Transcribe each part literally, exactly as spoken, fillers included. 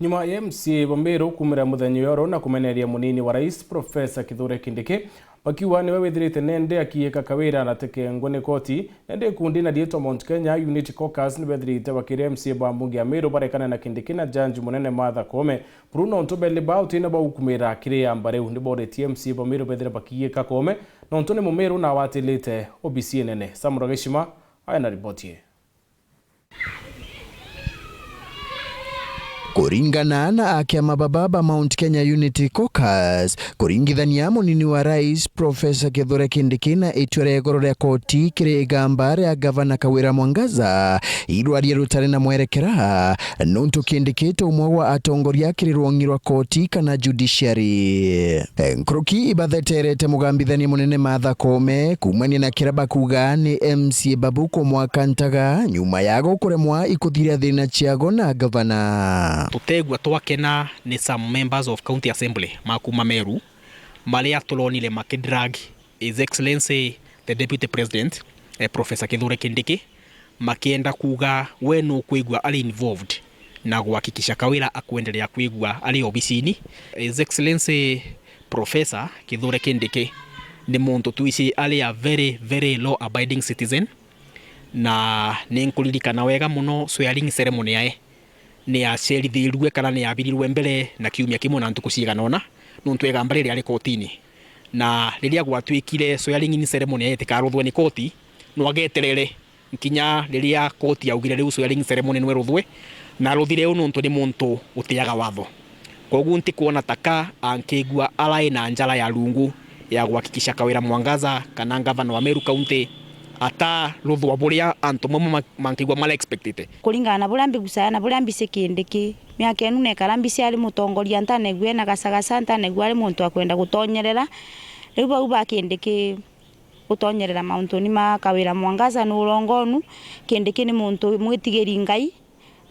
Nyuma ya M C A ba Meru kumira muthenya uyu oro na kumeneria munini wa rais, Professor Kithure Kindiki, bakiuga niwe withirite nende akiika kawira na tekengwe ni koti, nende ikundi na riitwa Mount Kenya Unity Caucus nibethirite bakiria M C A ba mbunge ya Meru barekane na Kindiki na Jaji Munene Martha Koome. Buru nontu beli ba utina baukumira kiri amba riu, niboretie M C A ba Meru bethire bakiika Koome, nontu ni Mumeru na awatilite obisi inene. Sam Rogeshima aena riboti ii. Kuringana na akiama baba ba Mount Kenya Unity Caucus, kuringithania munini wa rais Professor Kithure Kindiki na itua ria igoro ria koti kiri igamba ria gavana Kawira Mwangaza, irwaria rutari na mwerekera, nontu Kindiki ti umwe wa atongoria kiri rwongi rwa koti kana judiciary. Nkuruki ibatheterete mugambithania munene Martha Koome kuumania na kiria bakuuga ni M C A babu kumwaka ntaga nyuma yago kuremwa ikuthiria thina ciago na gavana. Tutegwa twakena ni some members of County Assembly ma kuuma Meru maria turonire makidrag His Excellency the Deputy President, eh, Professor Kithure Kindiki, makienda kuuga we nukwigua ari involved na guhakikisha Kawira akwendelea kwigua ari obisini. His Excellency Professor Kithure Kindiki ni muntu twici ari a very, very law abiding citizen, na ni nkuririkana wega muno swearing ceremony yae ni yacerithirirue kana ni yabirirwe mbere na kiumia kimwe na ntuku cigana ona, nontu egamba riri ari kotini. Na riria gwatuikire swearing in ceremony yae itikaruthwe ni koti, nwageterere nkinya riria koti yaugire riu swearing ceremony nwe ruthwe, na ruthire u nontu ni muntu utiaga watho. Koguo ntikwona taka ankigua arai na njara ya rungu ya guhakikisha Kawira Mwangaza kana ngavana wa Meru County ata ruthwa buria antu mamwe ma-, mankigua mara expectite. Kuringana na buria mbigucaga na buria mbicikindiki, miaka inu nekara mbici ari mutongoria, ntanegua ena gacagaca, ntanegua ari muntu akwenda gutonyerera. Riu bau bakindiki gutonyerera mauntuni ma Kawira Mwangaza ni urongonu. Kindiki ni muntu mwitigiri Ngai,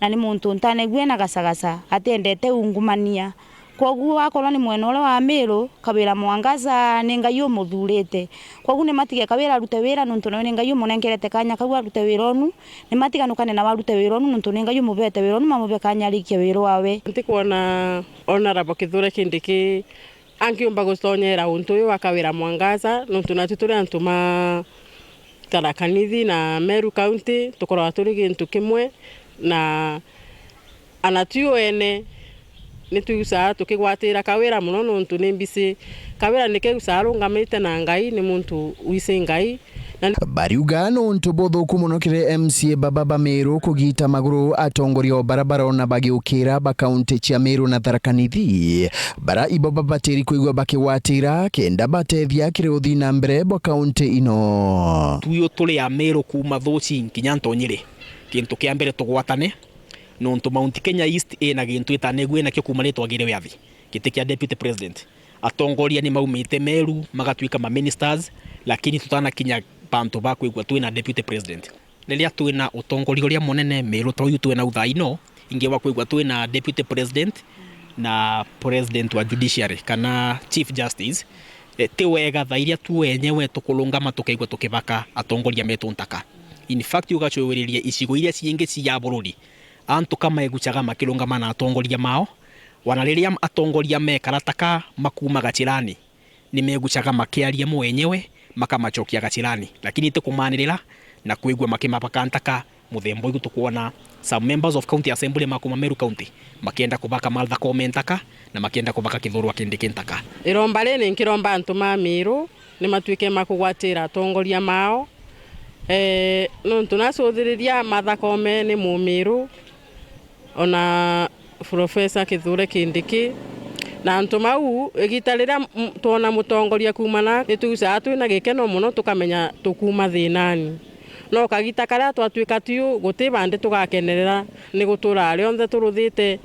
na ni muntu ntanegua ena gacagaca, atiendete ungumania. Kwoguo akorwo ni mwena uria wa Meru, Kawira Mwangaza ni Ngai umuthurite. Kwoguo ni matige Kawira arute wira, nontu nawe ni Ngai umunenkerete kanya kau arute wira unu. Ni matiganukane nawe arute wira unu, nontu ni Ngai umubete wira unu, mamuve kanya arikie wira wawe. Ntikwona Honourable Kithure Kindiki angiumba gutonyera untu uyu wa Kawira Mwangaza, nontu natwi turi antu ma Tharaka Nithi na Meru County, tukoragwa turi gintu kimwe, na ana twi wene ni twigucaga tukigwatira Kawira muno, nontu ni mbici Kawira nike gucaga arungamite na Ngai, ni muntu wici Ngai. Bariuga nontu buthuku muno kiri M C A baba ba Meru kugita maguru atongoria o bara barona bagiukira ba kaunti cia Meru na Tharaka Nithi, bara ibo babatiri kwigua bakigwatira kenda batethia kiri uthii na mbere bwa kaunti ino. Tuyo turi a Meru kuuma Thuci nkinya Ntonyiri, gintu kia mbere tugwatane, nontu Mount Kenya East ina gintu itanegua nakio kuuma ri twagire wiathi, giti kia deputy president. Atongoria ni maumite Meru magatuika ma ministers, lakini tutanakinya bantu ba kwigua twina deputy president. Riria twina utongoria uria munene Meru ta uyu twina u thaa ino, ingi wa kwigua twina deputy president na president wa judiciary kana chief justice, eh, ti wega thaa iria tu wenyewe tukurungama tukaigua tukibaka atongoria metu ntaka. In fact, ugacwiriria icigo iria ciingi cia bururi, antu ka megucaga makirungama na atongoria mao, wana riria atongoria mekara taka makuuma gacirani, ni megucaga makiaria mo wenyewe, makamacokia gacirani, lakini ti kumanirira na kwigua makimabaka ntaka muthemba uyu tukwona some members of county assembly ma kuuma Meru County makienda kubaka Martha Koome ntaka na makienda kubaka Kithure Kindiki ntaka. Iromba riri nkiromba antu ma Meru ni matuike ma kugwatira atongoria mao, eh, nontu nacuthiriria Martha Koome ni Mumiru, ona Professor Kithure Kindiki. Na antu mau, igita riria m-, twona mutongoria kuuma na, ni twigucaga twina gikeno muno, tukamenya tukuuma thinani. No kagita karia twatuika tu, guti bandi tugakenerera, ni gutura rionthe turuthite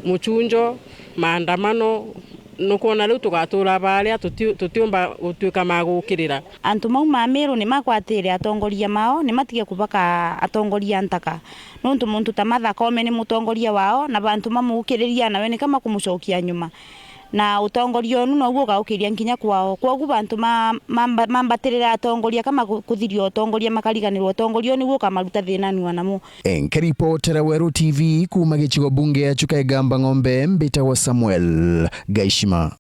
mucunjo, maandamano, nukwona riu tugatura baria tuti-, tutiumba gutuika ma gukirira. Antu mau ma Meru ni magwatire atongoria mao, ni matige kubaka atongoria ntaka. Nontu muntu ta Martha Koome ni mutongoria wao, na bantu mamukiriria nawe nika makumucokia nyuma. Na utongoria unu noguo ugaukiria nkinya kwao. Kwogu bantu ma-, mamba-, mambatirira atongoria kama ku-, kuthiria utongoria, makariganirwa utongoria uu niguo ukamaruta thinani wanamo. Nkiripotera Weru T V kuuma gicigo bunge ya Chuka Igamba Ng'ombe, mbitagwa Samuel Gaishima.